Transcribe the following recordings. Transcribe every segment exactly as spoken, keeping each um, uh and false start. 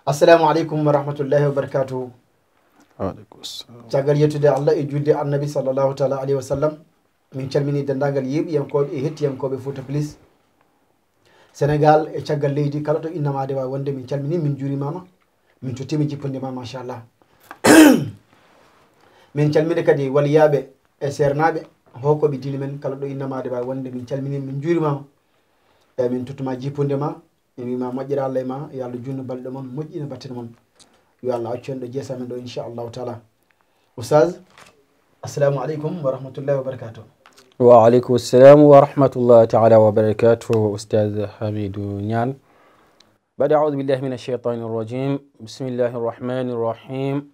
Assalamu aleykum wa rahmatullahi wa barakatuhu. Waaleykum salam. Caggal yettude Allah e julde Annabi sallallahu taala alayhi wa sallam, min calmini denndaangal yeeɓiyankooɓe e hettiyankooɓe Fouta Plus Sénégal e caggal leydi kala to innama aade waawi wonde. Min calmini, min juurimama, min tottima jipponde ma, machallah. Min calmini kadi waliyaaɓe e seernaaɓe, hokkoɓe diine men kala ɗo innama aade waawi wonde. Min calmini, min juurimama, e min tottuma jipponde ma. En wima moƴƴere Allah e ma, yo Allah junnu balɗe mon, moƴƴina battane mon. Yo Allah accu en ɗo jeesa men ɗo, inchallahu taala. Oustaz, assalamu aleykum wa rahmatullahi wa barakatuh. وعليكم السلام ورحمة الله تعالى وبركاته. أستاذ حميد نيان. بعد أعوذ بالله من الشيطان الرجيم. بسم الله الرحمن الرحيم.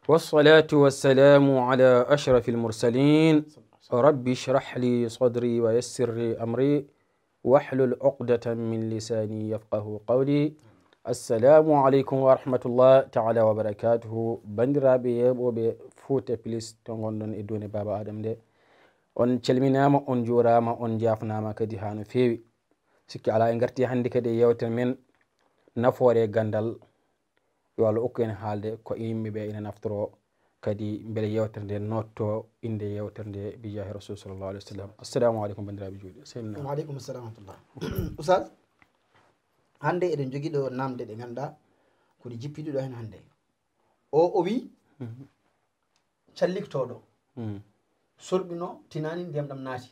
والصلاة والسلام على أشرف المرسلين. رب اشرح لي صدري ويسر لي أمري واحلل عقدة من لساني يفقه قولي. Assalamu aleykum wa rahmatullah taala wa barakatuhu. Banndiraaɓe yeeɓooɓe Fouta Plus to ngonɗon e duune Baaba Adam nde, on calminaama, on njuuraama, on njaafnaama kadi haa no feewi. Sikki alaa, en ngartii hannde kadi e yeewtere men nafoore ganndal. Yo Allah okku en haalde ko yimɓe ɓe ina naftoro, kadi mbele yeewtere nde nootto innde yeewtere nde, bi jaahi Rasul sallallahu alayhi wa sallam. Assalamu aleykum banndiraaɓe juulɓe. Seydina. Wa aleykum salam wa rahmatullah. Oustaz, hannde eɗen jogii ɗo naamnde ɗe ngannduɗaa ko ɗe jippiiɗe ɗo heen hannde. O, o wii, calliktooɗo sorɓino tinaani, ndiyam ɗam naati.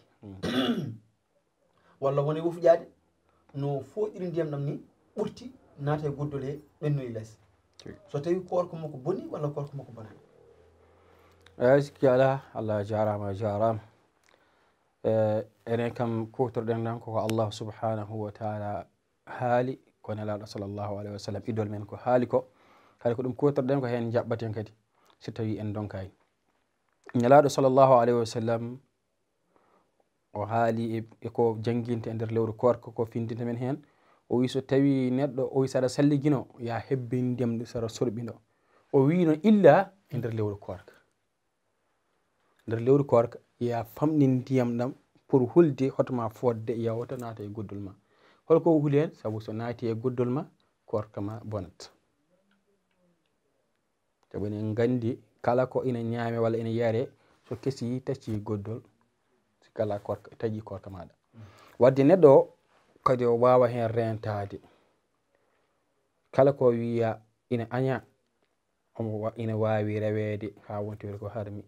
Walla woni wufƴaade no fooƴiri ndiyam ɗam ni, ɓurti, naata e goddol he, ɓennoyi les. So tawi koorka makko boni walla koorka makko bonaani? Eeyi, sikki alaa, Allah jaaraama, a jaaraama. E, enen kam kuutorɗen tan koko Allah subhanahu wa taala haali, ko Nelaaɗo sallallahu alayhi wa sallam, idol men, ko haali ko. Kadi ko ɗum kuutorɗen, ko heen njaɓɓaten kadi, so tawi en ndonkaani. Nelaaɗo sallallahu alayhi wa sallam, o haali e, e ko jannginte e nder lewru koorka, ko findinta men heen. O wi so tawi neɗɗo, o wi so aɗa salligino, ya hebbin ndiyam so aɗa sorɓino. O wi noon illa e nder lewru koorka. Nder lewru koorka, ya famɗin ndiyam ɗam pour hulde hoto ma fodde, yawta naata e goddol ma. Holko o huli heen? Sabu so naati e goddol ma, koorka ma bonat. Sabu enen nganndi kala ko ina ñaame walla ina yare, so kesi taƴi goddol, si kala koorka, taƴi koorka maɗa. Wadde neɗɗo o kadi o waawa heen reentaade. Kala ko wiya ina aña, omo wa-, ina waawi reweede haa wonti ko harmi.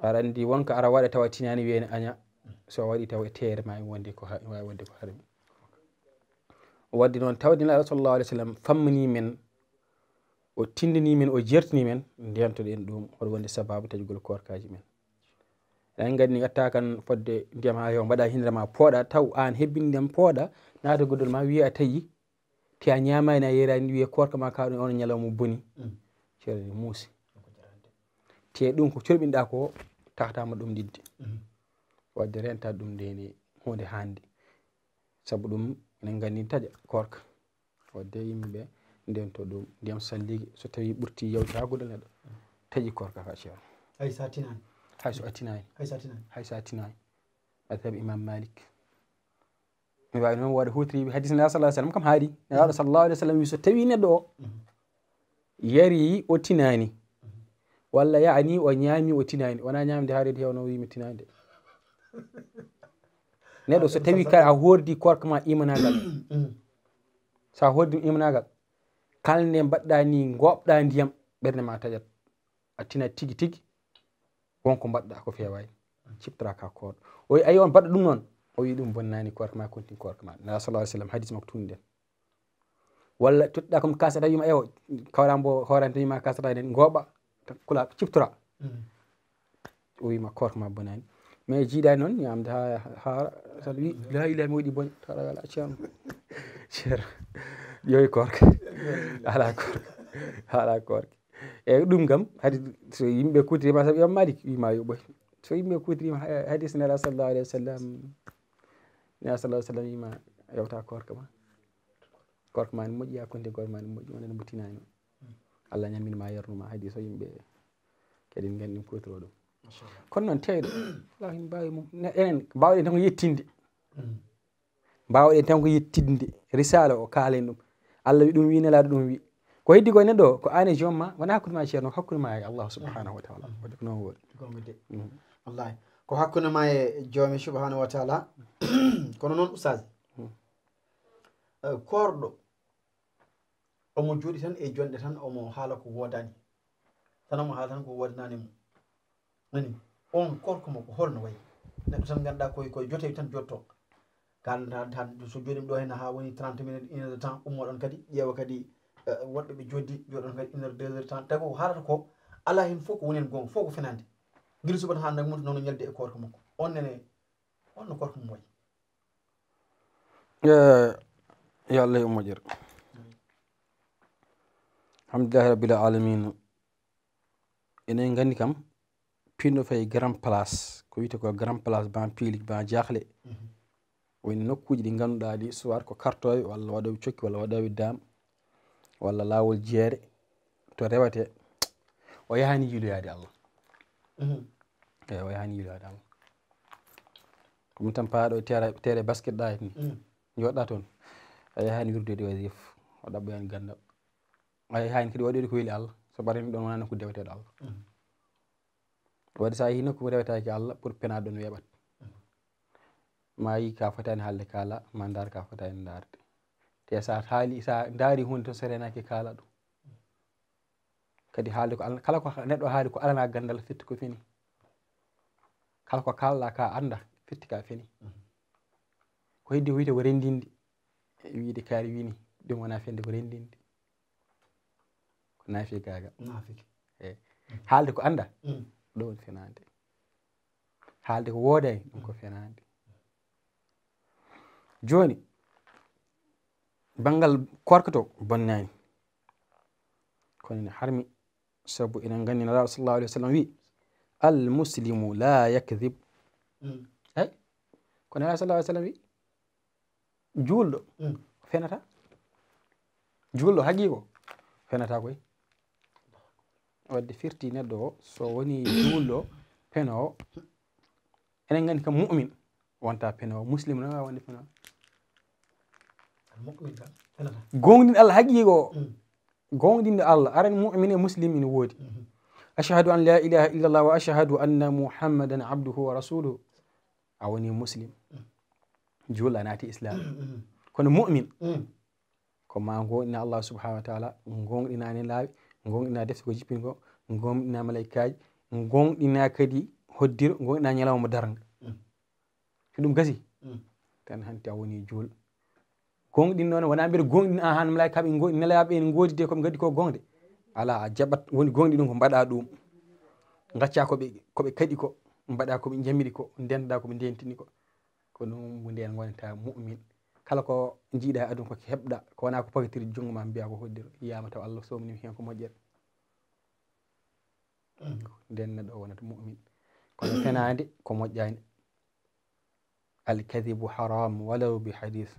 Aɗa anndi wonko ara waɗa tawa tinaani wiya ina aña, so waɗi tawa e teere ma wonde ko ha-, waawi wonde ko harmi. Wadde noon tawde Nelaaɗo sallallahu alayhi wa sallam fammanii men, o tinndinii men, o jeertinii men, ndeentoɗen ɗum, hoto wonde sabaabu taƴugol koorkaaji men. Eɗen nganndi ngatta kan fodde ndiyam haa heewa, mbaɗa hindere ma pooɗa, taw aan hebbini ndiyam pooɗa, naata goddol ma, wiya a taƴi, te a ñaamaani, a yaraani, wiya koorka ma ka ɗum on ñalawma boni. Ceerno muusi. Te ɗum ko corɓinɗa ko, tahtama ɗum ɗidde. Wadde renta ɗum nde ni huunde hannde. Sabu ɗum enen nganndi taƴa koorka. Wadde yimɓe ɓe ndento ɗum ndiyam salligi, so tawi ɓurti yawti haa goɗɗo neɗɗo, taƴi koorka ka, ceerno. Hay sa tinaani. Hay so a tinaani. Hay sa tinaani. Hay sa tinaani. Madhab Imam Malik. Mi waawi noon waɗa huutiri hadis Nelaaɗo sallallahu alayhi wa sallam kam haali. Nelaaɗo sallallahu alayhi wa sallam wi so tawi neɗɗo o yari o tinaani, walla yaani o ñaami o tinaani, wona ñaamde haa reedi heewno o wi mi tinaani de. Neɗɗo so tawi ka a hordi koorka ma imanagal, so a hordi ɗum imanagal, kala nde mbaɗɗa ni ngoɓɗa ndiyam, ɓernde ma taƴat. A tinat tigi tigi, won ko mbaɗɗa ko feewaani, ciftora ka koorɗo. O wi ayi on mbaɗɗa ɗum noon, o wi ɗum bonnaani koorka ma, kontin koorka ma. Nelaaɗo sallallahu alayhi wa sallam, hadis makko tunɗen. Walla tottuɗa kam kasata, wima ewo, kawra mbo hoorante wima kasata enen, ngoɓa, kula, ciftora. O wima koorka ma bonaani. Mais jiiɗaani noon, ñaamde haa haara, tan wi, la ilaha, mi waɗi bone, tara ala ceerno. Ceerno, yowi koorka. Ala koorka. Ala koorka. E ɗum kam, hadi so yimɓe kuutirima, sabu Imam Malik wima yo ɓoy. So yimɓe kuutirima ha-, hadis Nelaaɗo sallallahu alayhi wa sallam, Nelaaɗo sallallahu alayhi wa sallam wima yawta koorka ma. Koorka ma ne moƴƴi, yaa konti koorka ma ne moƴƴi, wonande mo tinaani. Allah ñamminima, yarnuma, hadis o yimɓe kadi nganndi ɗum kuutoro ɗum. Kono noon teyɗo, Allah himo mbaawi mum. Ne-, enen mbaawɗen tan ko yettinde. Mbaawɗen tan ko yettinde risaala o, kaalen ɗum. Allah wi ɗum wi, nelaaɗo ɗum wi. Ko heddi ko e neɗɗo, ko aan e joom ma, wona hakkunde ma e ceerno, ko hakkunde ma e Allah subhanahu wa taala. Waɗi ko noon woni. Gonga de. Mhm. Wallahi. Ko hakkunde ma e joomi subhanahu wa taala. Kono noon, ustaas, Mhm. eh, koorɗo, omo jooɗi tan e jonɗe tan, omo haala ko woodaani. Tan omo haala tan ko woodanaani mo. Nani? On koorko mo ko holno wayi? Neɗɗo tan ngannduɗaa koye, koye joteeɓe tan jotto. Kaalata tan so jooɗiima ɗo heen haa woni trente minutes, une heure de temps, ummo ɗon kadi, ƴeewa kadi, eh, woɗɓe ɓe jooɗdi, jooɗon kadi une heure, deux heures de temps. Tawi ko haalata ko, alaa heen fof ko woni heen goonga, fof ko fenaande. Gila suba tan haa nanngu mum noon ñalde e koorko makko. On nene, holno koorko mum wayi? Eh, yo Allah yo moƴƴere. Alhamdulillahi rabbil alamin. Enen nganndi kam, piindo fayi grand place, ko wiyte ko grand place, ban piili, ban jaaxle. Mhm. Woni nokkuuji ɗi ngannduɗaa ɗi, soit ko kartooɓe, walla waɗooɓe cokki, walla waɗooɓe daam, walla laawol jeere, to rewete, o yahaani yiiloyaade Allah. Mhm. Eyi, o yahaani yiiloyaade Allah. Ko min tan paaɗo e terrain, terrain basket ɗa ni. Mhm. Jooɗɗa toon. A yahaani wirdoyde wasifa. O ɗaɓɓoyaani ganndal. A yahaani kadi waɗoyde ko weli Allah. So ɓarani ɗoon wonaa nokku deweteeɗo Allah. Mhm. Waɗi so a yehii nokku mo rewetaake Allah, pour penaa ɗoon weeɓat. Ma yii ka fotaani haalde kaala, ma ndaar ka fotaani ndaarde. Te so a haali, so a ndaari huunde tan so reenaaki kaala ɗum. Kadi haalde ko Alla, kala ko neɗɗo haali ko alanaa ganndal, firti ko fini. Kala ko kaalɗaa ka annda, firti ka fini. Ko heddi ko wiyte ko renndinde, wiyde kaari wini, ɗum wonaa fende ko renndinde. Ko naafigaagal. Naafiki. Eyi. Haalde ko annda, Mm. ɗum woni fenaande. Haalde ko woodaani, ɗum ko fenaande. Jooni, banngal koorka to bonnaani. Kono ene harmi, sabu enen nganndi Nelaaɗo sallallahu alayhi wa sallam wi, "Al muslimu la yakdhib." Mm. Eyi, ko Nelaaɗo sallallahu alayhi wa sallam wi, juulɗo Mm. fenata. Juulɗo haqiiqo fenata koy. Wadde firti neɗɗo o, so woni juulɗo penoowo, enen nganndi kam mu'min wonta penoowo, muslim no waawi wonde penoowo. Al mu'min kam fenata. Goongɗinɗo Allah haqiiqo o, Mm. goongɗinɗo Allah, aran mu'min e muslim ina woodi. Mhm. Ashhadu an la ilaha illallah wa ashhadu anna Muhammadan abduhu wa rasuluhu. A woni muslim. Juulɗo a naati islam. Mhm. Kono mu'min, Mm. ko ma goongɗina Allah subhanahu wa taala, goongɗina nelaaɓe, goongɗina defte ko jippini ko, goongɗina malaykaaji, goongɗina kadi hoddiro, goongɗina ñalawma darnga. Mm. So ɗum gasi, Mm. tan hanti a woni juulɗo. Goongɗin noon, wonaa mbeɗa goongɗin aan, malaykaaɓe ene ngoodi, nelaaɓe ene ngoodi de, ko ɓe ngaddi ko goongde. Alaa, a jaɓat, woni goongɗi ɗum ko mbaɗa ɗum. Ngacca ko ɓe, ko ɓe kaɗi ko, mbaɗa ko ɓe njamiri ko, ndentoɗa ko ɓe ndentini ko. Ko ɗum mo nden wonata mu'min. Kala ko njiiɗa e aduna ko heɓɗa, ko wonaa ko pagatirɗo junngo ma mbiya ko hoddiro, yiyaama taw Allah somnima heen ko moƴƴere. Mm. Nden neɗɗo o wonata mu'min. Kono fenaande ko moƴƴaani. Al kadhibu haram walaw bi hadith.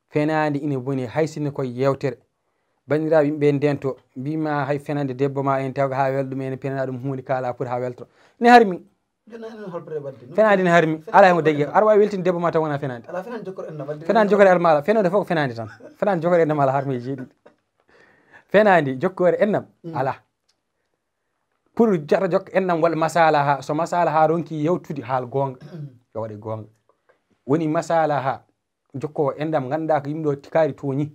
Fenaande ina boni hay sinno ko yeewtere. Banndiraaɓe yimɓe ndento, mbima hay fenaande debbo ma en taw haa welɗo ɗum en, penana ɗum huunde kaala pour haa welto. Ne harmi. Jooni enen hol preuve wadde? Fenaande ne harmi. Alaa hen ko dagi. Aɗa waawi weltinde debbo ma taw wonaa fenaande. Alaa fenaande jokkoore enɗam wadde. Fenaande jokkoore enɗam alaa. Fenaande fof ko fenaande tan. Fenaande jokkoore enɗam alaa harmi e jeeɗiɗi. Fenaande jokkoore enɗam alaa. Pour jata jokka enɗam walla masalaha. So masalaha ronki yewtude, haal goonga. Yo waɗe goonga. Woni masalaha jokkoowo enɗam, ngannduɗaa ko yimɓe o tikaari tooñi.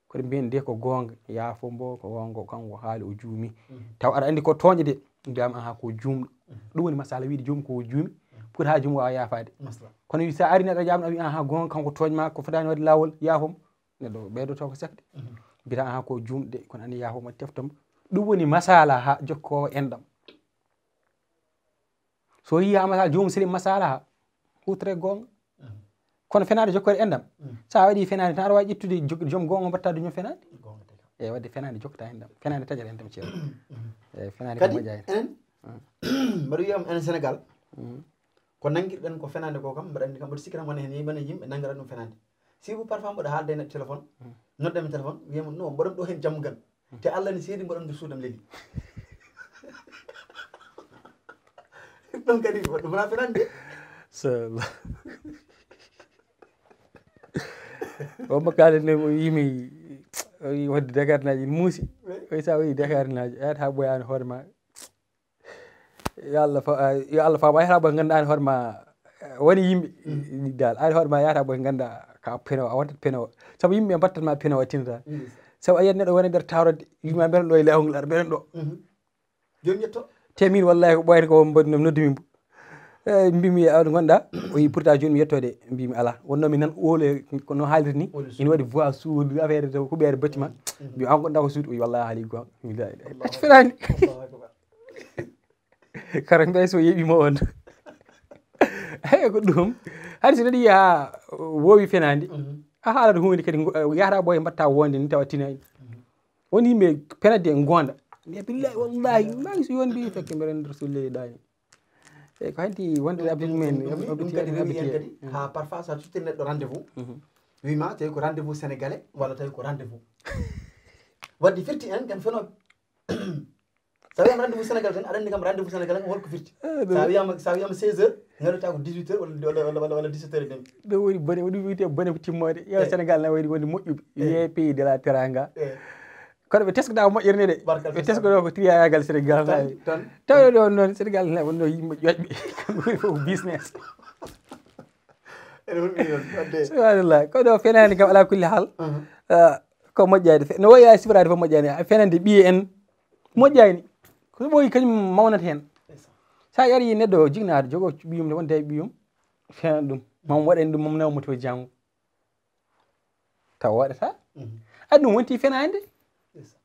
Ko ɗum mbiyen de ko goonga, yaafo mbo, ko goonga, kanko haali o juumi. Taw aɗa anndi ko tooñde de, mbiyama aha ko juumɗo. Ɗum woni masala wiide joom ko o juumi, pour haa joom waawa yaafaade. Masla. Kono so a ari neɗɗo jaamɗo a wi aha goonga, kanko tooñ ma, ko fotaani waɗde laawol, yaafo mo. Neɗɗo ɓeydoto ko sekde. Mbiyata aha ko juumɗo de, kono anndi yaafo mo, tefto mo. Ɗum woni masalaha jokkoowo enɗam. So yii ha masala, joomum seli masalaha, huutoto e goonga. Kono fenaande jokkoore enɗam, so a waɗi fenaande tan aɗa waawi ƴettude jok-, joom goonga mbaɗta ɗum joom fenaande. Goonga tigi. Eyi, wadde fenaande jokkata enɗam. Fenaande taƴata enɗam ceerno. Eyi, fenaande ko Kadi moƴƴaani. Enen, mbaɗa wiyam enen Sénégal, Mm. ko nanngirɗen ko fenaande ko kam, mbaɗa anndi kam, mbaɗa sikki tan wona heen yimɓe, yimɓe nanngata ɗum fenaande. Si vous parfois mboɗo haalde e neɗɗo téléphone, nodda mi téléphone, wiyam no, mboɗon ɗo heen jammugal. Te Allah ne seedi mboɗon nder suudam leli. Ɗum kadi, ɗum wona fenaande. Inchallah. O mo kaalen ne o yimi O wi wadde Dakar naaji ene muusi. O wi sa o wi Dakar naaji, a yahata ɓooyaani hoore ma. Yo Allah fa-, a, yo Allah faam, a yahata ɓooy ngannduɗaa hoore ma, eh, woni yimɓe. Dal, a hoore ma yahata ɓooy ngannduɗaa ka penowo, a wontat penowo. Sabu yimɓe ɓe mbattat ma penowo a tinata. Sabu a yiyat neɗɗo woni nder tawrode, wima mbeɗen ɗo e lawol ngol, ar mbeɗen ɗo. Jooni yetto. Te min wallahi ko ɓooyata ko mbaɗi noon noddu min mbo. Eh, mbimi, "A, ɗo ngonɗa?" O yi, "Pourtant jooni mi yetto de." Mbimi, "Ala." Wonno mi nan oolo e ko no haalirta ni. Oolo suudu. Ina waɗi voix suudu, affaire de huɓeere bâtiment. Mbi, "An gonɗa ko suudu?" O yi, "Wallahi haali gonga." Mi, "La ilaha." Acci fenaande. Allahu akbar. Kara mbay so yeɓi mo on. Hey, ko ɗum. Hari so neɗɗo yiya ha wowi fenaande. A haalat huunde kadi ngo-, yahata ɓooy mbatta wonde ni tawa tinaani. Won yimɓe penat de ngonda. Mbiya, "Billahi, wallahi, mbawi so yonde fekke mbeɗen nder sulle ɗani." E ko hanti wonde ɗum, abdi ɗum, men, ɗum, ɗum, abdi ɗum kadi men, rewmi hen abdi kadi, ha parfois sa totti neɗɗo rendez-vous, wima tawi ko rendez-vous sénégalais, walla tawi ko rendez-vous. Wadde firti en, kan fenooɓe. Sa wiyama rendez-vous sénégalais tan, aɗa anndi kam rendez-vous sénégalais ko holko firti. Ah, ɗum. Sa wiyama, sa wiyama seize heures, ngaɗata ko dix-huit heures walla, walla, walla, walla, walla dix-sept heures et demi. Ɗum woni bone, ɗum wiyete bone ko timmoode. Yo, eh, Sénégal na wayri wonde moƴƴuɓe. Eh. Wiye pays de la teranga. Eh. Kono ɓe teskoɗa ko moƴƴere nde de. Barkal ɓe teskoɗo ko triangle Sénégal. Tan, tan. Tawi ɗo noon Sénégal na wonno yimɓe ƴoƴɓe. Kamɓe woni fof business. Ene hulɓini noon, wadde. Subhanallah. Ko ɗo fenaande kam ala kulli haal. Ah, ko moƴƴaani. Fe-, no wayi a sifraade fof moƴƴaani. A fenaande ɓiye en. Moƴƴaani. Ko ɓooyi kañum mawnata heen. Ndeysaan. Sa ari neɗɗo jignaade, jogo ɓiyum, wonde e ɓiyum, fena ɗum. Mam waɗen ɗum, mam naw mo to janngo. Taw waɗata. Mhm. Aɗa ɗum wonti fenaande. Ndeysaan.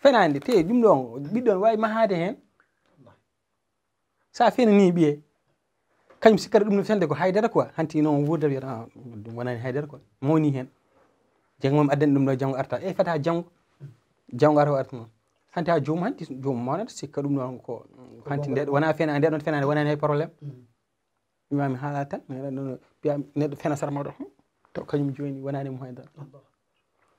Fenaande, te ɗum ɗon, ɓiɗɗo on waawi mahaade heen. Sa fenani ɓiye, kañum sikkata ɗum no fende ko haydara quoi. Hanti noon wuurda wiyata, "Ah, ɗum wonani haydara quoi." Mawni heen. Janngo mam addan ɗum ɗo, janngo arta. E fata janngo. Janngo arta o arta noon. Hanti ha joomum hanti, joomum mawnata sikka ɗum ɗon ko, hanti nde, wona fena-, nde ɗon fenaande wonani hay problème. Mm. Imami haala tan, neɗɗo, neɗɗo fena sara mawɗo. To kañum jooni wonani mo haydara. Allah.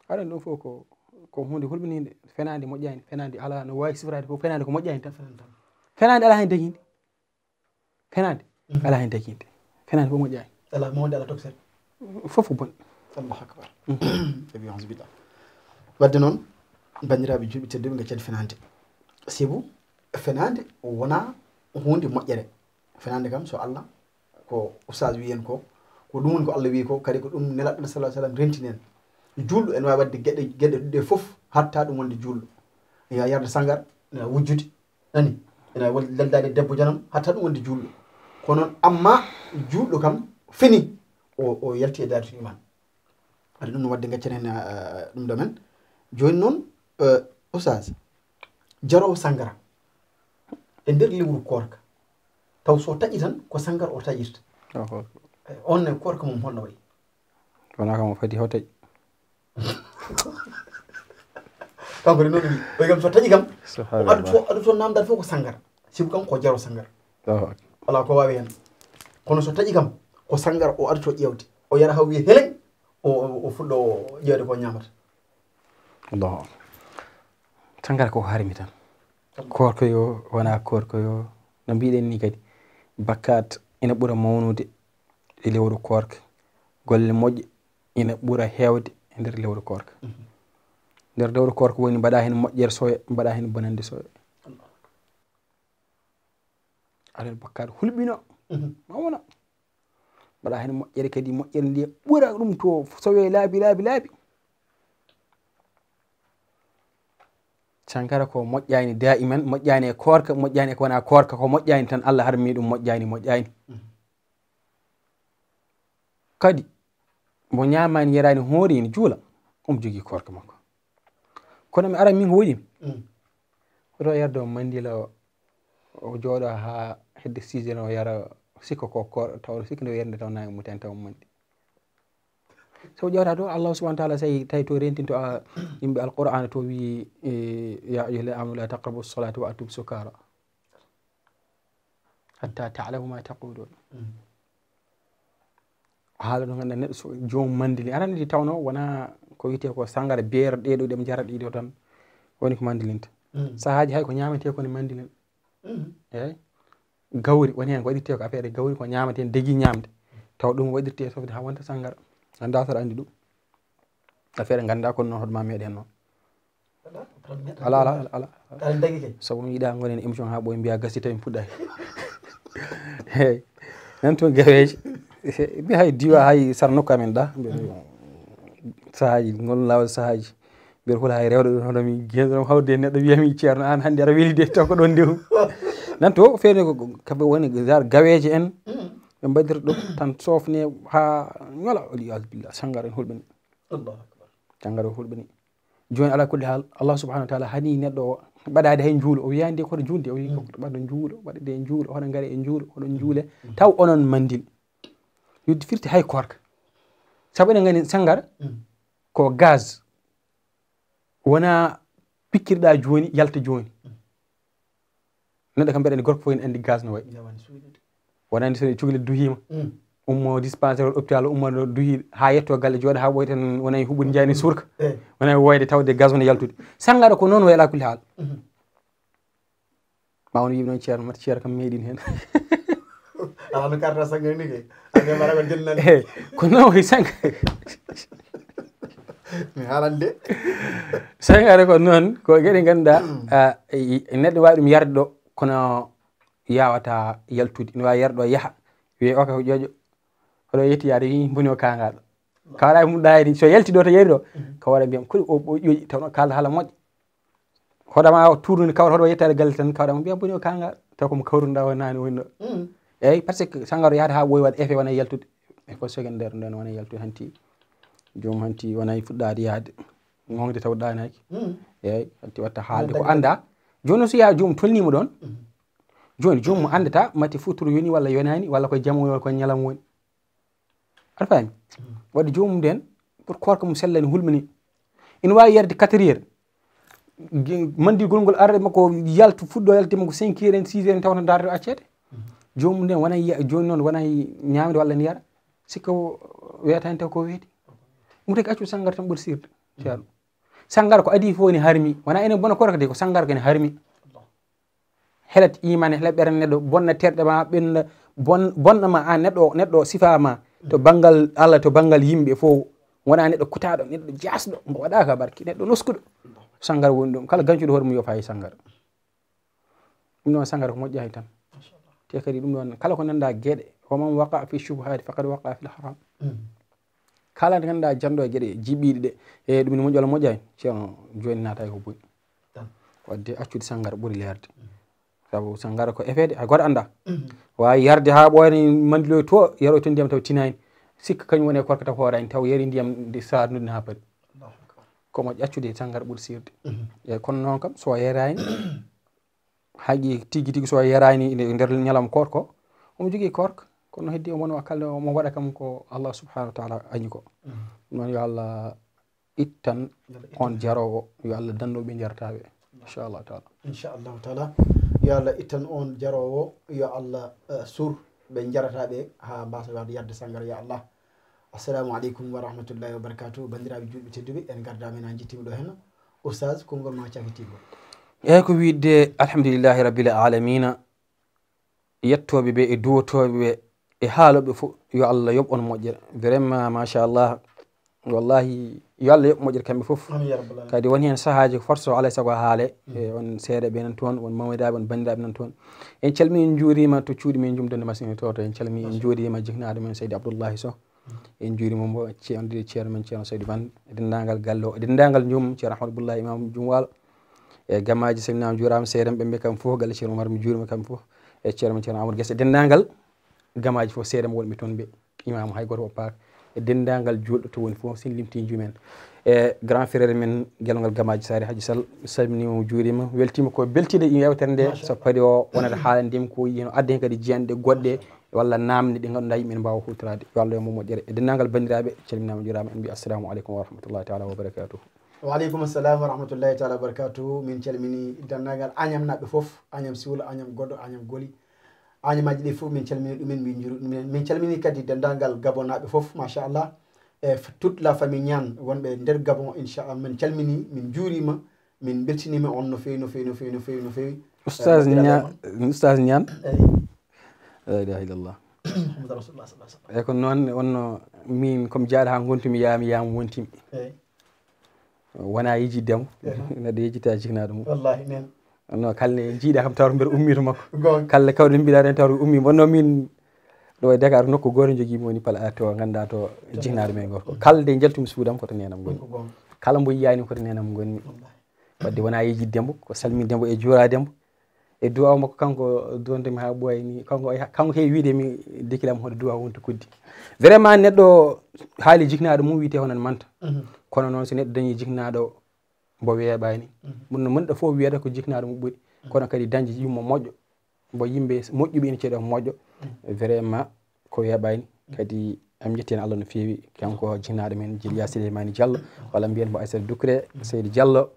Aɗa ɗum fof ko, ko huunde hulɓiniinde. Fenaande moƴƴaani, fenaande alaa no waawi sifraade fof, fenaande ko moƴƴaani tan. Fenaande tan. Fenaande alaa heen dañiinde. Fenaande, mhm, alaa heen dañiinde. Fenaande fof moƴƴaani. Alaa mawde, alaa tokosel. Fof ko bon. Allahu akbar. Mhm. Tawi, auzubillah. Wadde noon, banndiraaɓe juulɓe tedduɓe, ngaccen fenaande. Sibu, fenaande wonaa huunde moƴƴere. Fenaande kam, so Allah, ko Oustaz wiyi en ko, ko ɗum woni ko Allah wiyi ko, kadi ko ɗum Nelaaɗo sallallahu alaihi wasallam rentini en. Juulɗo ene waawi waɗde geɗe, geɗe ɗe fof, hatta ɗum wonde juulɗo. Ene waawi yarde sanngar, ene waawi wujjude, nani? Ene waawi won-, leldaade debbo janam, hatta ɗum wonde juulɗo. Kono noon, amma juulɗo kam, fini, o, o yalti e daayratul iman. Aɗa ɗum no waɗde gaccen heen, ah, ɗum ɗo men. Jooni noon, eh, Oustaz, jaroowo sanngara e nder lewru koorka, taw so taƴi tan ko sanngara o taƴirta. Oho. Eh, on ne koorka mum holno wayi? Wonaa kam o fadi o taƴi. Kanko de noon o wi. O wi kam so taƴi kam, o Subhanallah. Addu to, addu to namdal fof ko sanngara. Sibu kam ko jaroowo sanngara. Oho. Alaa ko waawi heen. Kono so taƴi kam, ko sanngara o addu to ƴeewde. O yara haa wiya heleŋ, o, o, o fuɗɗo ƴeewde ko ñaamata. Allahu akbar. Sanngara ko harmi tan. Koorka yo, wonaa koorka yo. No mbiɗen ni kadi, bakkaat ina ɓura mawnude e lewru koorka. Golle moƴƴe ina ɓura heewde e nder lewru koorka. Mhm. Nder lewru koorka woni mbaɗa heen moƴƴere soya, mbaɗa heen bonannde soya. Aɗa bakkaat hulɓino. Mhm. Mawna. Mbaɗa heen moƴƴere kadi, moƴƴere nde ɓura ɗum to sowe laabi, laabi, laabi. Sanngara ko moƴƴaani daiman, moƴƴaani e koorka, moƴƴaani e ko wonaa koorka, ko moƴƴaani tan, Allah harmi ɗum, moƴƴaani, moƴƴaani. Mhm. Kadi, mo ñaamaani, yaraani, hoori, ene juula, omo jogii koorka makko. Kono mi ara min ko woƴimi. Mm. Hoto yarde o manndila o, o jooɗo haa hedde six heures o yara, sikka ko koor-, tawa sikka nde o yari nde tawa naange mum tan tawa manndi. So ƴeewta to Allah subhanahu wa ta'ala, so tawi to rentinto a yimɓe Alqur'aana to wi, eh, "Ya ayyuhal ladhina amanu la taqrabu salata wa antum sukara hatta ta'lamu ma taqulun." Mm. Haala ɗum, ngannduɗaa neɗɗo so joomum manndili. Aɗa anndi tawno wona ko wiyetee ko sanngara, beer, ɗee ɗo ɗe ɓe njarata ɗii ɗo tan woni ko manndilinta. Mm. Sahaaji hay ko ñaametee ko ne manndilin. Mm. Eey. Gawri woni heen ko waɗirtee ko affaire gawri ko ñaametee, degii ñaamde. Taw ɗum waɗirtee sofde haa wonta sanngara. Anndaa so aɗa anndi ɗum. Affaire nganndaa kono noon hoɗma meeɗen noon. Ala, ala, ala, ala. Sabu mi yiɗa ngonen émission haa ɓooy mbiya gasi tawi mi puɗɗay. Hey. Nan toon gaweeji. Mi hay diwa hay sar nokku amen ɗa. Sahaaji, ngol laawol sahaaji. Mbiyata hol hay rewde ɗum hono mi gendoɗo hawde e neɗɗo wiyami ceerno an hannde aɗa weli de taw ko ɗon ndewu. Nan to feewde ko kamɓe woni genre gaweeje en. Ɓe mbaɗirta ɗum tan sofne haa ñola. Wal iyaazu billah, sangara en hulɓini. Allahu akbar. Sangara en hulɓini. Jooni ala kulli haal, Allah subhanahu wa taala hani neɗɗo o ɓadaade hay njuulo. O wiyaani de koto juulde, o wiyi ko ɓaɗo njuulo, waɗde e njuulo, hono ngare e njuulo, oɗon njuule. Taw onon mandil. Yudde firti hay korka. Sabu eɗen nganndi sangara ko gaz. Wona pikkirɗa jooni, yalta jooni. Neɗɗo kam mbeɗa anndi gorko fof ene anndi gaz no wayi. Wona anndi so cukalel duhiima. Ummo dispensaire walla hôpital, ummo ɗo duhi haa yetto galle jooɗa haa ɓooy tan wona e huɓɓude njaani surka. Wona e woyde tawde gaz wona yaltude. Sangara ko noon wayi ala kulli haal. Ma won wiɓe noon ceerno, mata ceerno kam meeɗin heen. Ala no karta sangara ni kay. Ande mara ko jennani. Eh, ko noon wayi sangara. Mi haalande. Sangara ko noon, ko geɗe ngannduɗa, ah, i-, neɗɗo waawi ɗum yarde ɗo, kono yawata yaltude. Ina waawi yarde ɗo yaha. Wiye, "O ka ko ƴoƴo." Hoɗo yetti yaade, wi, "Mboni o kaangaɗo." Kawra e mum ɗayri, so yalti ɗo to yari ɗo, kawra mbiyam, "Kuli o, o ƴoƴi, tawno kalda haala moƴƴo." Hoɗama o tournude kawra hoɗo yettaade galle tan, kawra mo mbiya, "Boni o kaangaɗo." Taw ko mo kawrunoɗa o nani woni ɗo. Eyyi, parce que sangara yaade ha ɓooyi waɗa effet wona yaltude. Effet secondaire nden wona yaltude hanti. Joom hanti wona e fuɗɗaade yaade. Ŋoŋde taw ɗanaki. Eyyi, hanti watta haalde ko anda. Joni so yaha joom tolnima ɗon. Joni joom mo andata mati futuro yoni walla yonani walla ko jamo woni walla ko ñalawma woni. Aɗa faami? Waɗde joomum nden, pour koorka mum sellani, hulmini. Ina waawi yarde quatre heures. Ge-, mandigol ngol arde makko yaltu, fuɗɗo yaltude makko cinq heures en, six heures en, taw no darde o accede. Joomum nden wona yiya, jooni noon wona ñaamde walla ne yara. Sikka o wiyata hen taw ko weeti. Mo tagi accu sangara tan ɓuri sirde. Ceerno. Sangara ko adii fof ene harmi. Wona enen bona koorka de, ko sangara ko ene harmi. Helat iman, helat ɓernde neɗɗo, bonna terɗe ma, ɓenna, bon-, bonna ma an neɗɗo o, neɗɗo o sifa ma to banngal Allah, to banngal yimɓe fof. Wona neɗɗo kutaaɗo, neɗɗo jaasɗo, mo waɗaaka barki, neɗɗo noskuɗo. Sangara woni ɗum. Kala gancuɗo hoore mum yo faayi sangara. Ɗum ɗon sangara ko moƴƴaani tan. Te kadi ɗum ɗon, kala ko nannda geɗe, wa man waqa fi shubuhati faqad waqa fil haram. Kala nde ngannduɗaa janɗo e geɗe jiɓɓiiɗe ɗe, e ɗum ne moƴƴi walla moƴƴaani, ceerno jooni naata e ko boni. Waɗde accude sangara ɓuri leerde. Sabu sangara ko effet de, hay gooto anndaa. Waawi yarde haa ɓooyani mandiloy to, yaroy toon ndiyam taw tinaani. Sikka kañum woni e koorka taw hooraani, taw yari ndiyam nde saarnude haa paari. Ko moƴƴi accude sangara ɓuri sirde. Eyyi, kono noon kam, so yaraani, haqqi tigi tigi so yaraani e nder ñalawma koorka, omo jogii koorka, kono heddi omo wona kala omo waɗa kam ko Allah subhanahu wa taala añi ko. Ɗum noon yo Allah ittan on jaroowo, yo Allah dandu ɓe jarataɓe. Inchallahu taala. Inchallahu taala. Yo Allah ittan on jaroowo, yo Allah, eh, sur ɓe jarataɓe haa mbasa waɗde yadde sangara, ya Allah. Assalamu aleykum wa rahmatullahi wa barakatuh. Banndiraaɓe juulɓe tedduɓe, en ngardaama en haa njettiima ɗo heen. Oustaz, konngol ma cakitiiɗo. Eyyi, ko wiide alhamdulillahi rabbil alamina. Yettooɓe ɓe e duwotooɓe ɓe e haalooɓe fof, yo Allah yoɓ on moƴƴere. Vraiment, machallah. Wallahi, yo Allah yoɓ moƴƴere kamɓe fof. Amin ya rabbal alamin. Kadi woni heen sahaaji ko foti so alaa e sago haale. E on seeɗa ɓe nan toon, on mawniɗaaɓe, on banndiraaɓe nan toon. En calmini, en njuuriima to cuuɗi men Jum Donde Masini to, to en calmini, en njuuriima jiknaaɗo men Seydi Abdoullahi Sow. En njuuriima mo, ce-, on diri ceerno men, ceerno Seydi Ban, e denndaangal galle o, e denndaangal Jum, ceerno Ahmad Abdoullahi Imam Jum Waalo. E gamaaji salminaama, njuuraama, seeɗa ɓe mbi kam fof, galle ceerno Oumar, mi juuriima kam fof. E ceerno men, ceerno Amadou Guesse, e denndaangal gamaaji fof, seeɗa mo wonɓe toon ɓe. Imam hay gooto woppaaka. E denndaangal juulɗo to woni fof, sen limti juumen. E grand frère men, gelongal gamaaji Saare Haji Sall, mi salminiima, mi juuriima, weltiima ko beltiiɗo e yewtere nde, so paari o wonata haalande mi ko yiino adde heen kadi jiyanɗe goɗɗe, walla naamne ɗe ngannduɗaa yimɓe ne mbaawa huutoraade. Yo Allah yoɓ mo moƴƴere. E denndaangal banndiraaɓe, calminaama, njuuraama, en mbi assalamu aleykum wa rahmatullahi taala wa barakatuh. Wa aleykum assalam wa rahmatullahi taala wa barakatuh. Min calmini denndaangal Añamnaaɓe fof, Añam Siwla, Añam Godo, Añam Goli. Añamaaji ɗi fof min calmini ɗumen, min njuuri ɗumen. Min calmini kadi denndaangal Gabonaaɓe fof, machallah. E f-, toute la famille Niane wonɓe nder Gabon, inchallah, min calmini, min njuuriima, min mbeltiniima on no feewi, no feewi, no feewi, no feewi, no feewi. Oustaz Niane, Oustaz Niane. Eyyi. La ilaha illallah. Muhammadu Rasulullah sallallahu alaihi wasallam. Eyyi, ko noon wonno, min ko mi jaaɗo haa ngontumi, yaami, yaami wontimi. Eyyi. wona yejidde mo. Neɗɗo yejita jiknaaɗo mum. Wallahi nen. No kalne jiiɗa kam tawto mbeɗa ummi to makko. Goonga. Kala kawɗen mbiɗa ren tawto ummi bonno min ɗo e Dakar nokku gooto jogii mi woni pala to ngannduɗaa to jiknaaɗo men gorko. Kala nde njaltumi suudam koto nenam ngoni. Ko goonga. Kala mbo yiyani koto nenam ngoni. Wallahi. Wadde wona yejidde mbo ko salminde mbo e juurade mbo. E duwa makko kanko donde mi ha ɓooyi ni kanko kanko heewi wiide mi dikilam hoto duwa wonto kuddi. Vraiment neɗɗo haali jiknaaɗo mum wiyete hono manta. Mhm. Kono noon so neɗɗo dañi jiknaaɗo mbo weeɓaani. Mun no mun ɗo fof wiyata ko jiknaaɗo mum ɓuri. Kono kadi dañde yumma moƴƴo. Mbo yimɓe moƴƴuɓe ina ceeɗa moƴƴo. Vraiment ko weeɓaani. Kadi am jetti heen Allah no feewi kanko jiknaaɗo men Jiliya Souleymani Diallo walla mbiyen mo Aissata Doucouré Seydi Diallo.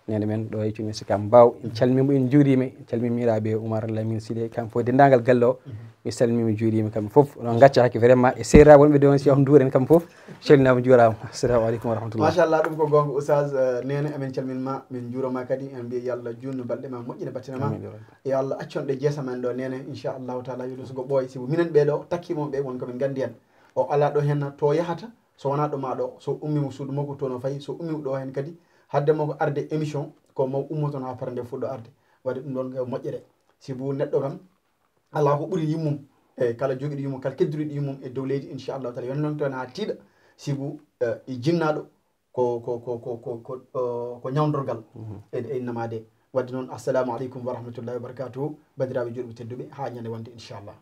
Neene men ɗo e cuuɗi men Sicap Mbao en calmimo en juurima en calmimi miiraaɓe Oumar Lamine Sile kamɓe fof denndaangal galle o. Mi salmima juurima kamɓe fof onon ngacca hakke vraiment e seeraa wonɓe ɗo on si on nduuren kamɓe fof. Calminaama juuraama. Assalamu aleykum wa rahmatullah. Machallah ɗum ko goonga oustaz eh, neene amin calminma min juuroma kadi en mbiya yo Allah juutnu balɗe ma moƴƴina battane ma. Amin ya rabbi. Yo Allah accon ɗe jeesa men ɗo neene inchallahu taala yo ɗum sogo ɓooy sibu minen ɓee ɗo takkimo ɓe won ko min nganndi en. O alaa ɗo heen to yahata so wonaa ɗo ma ɗo so ummimo suudu makko to no fayi so ummimo ɗo heen kadi hadde makko arde émission ko mo ummoton haa fara nde fuɗɗo arde. Waɗde ɗum ɗoon ko moƴƴere sibu neɗɗo kam alaa ko ɓuri yummum e kala jogiiɗo yummum kala kedduɗo yummum e dow leydi inchallahu taala yo nontoon haa tiiɗa sibu eh, e jinnaaɗo ko ko ko ko ko ko ko ñawdorgal e e innama de. Waɗde noon assalamu aleykum wa rahmatullahi wa barakatuhu. Banndiraaɓe juulɓe tedduɓe haa ñande wonde inchallah.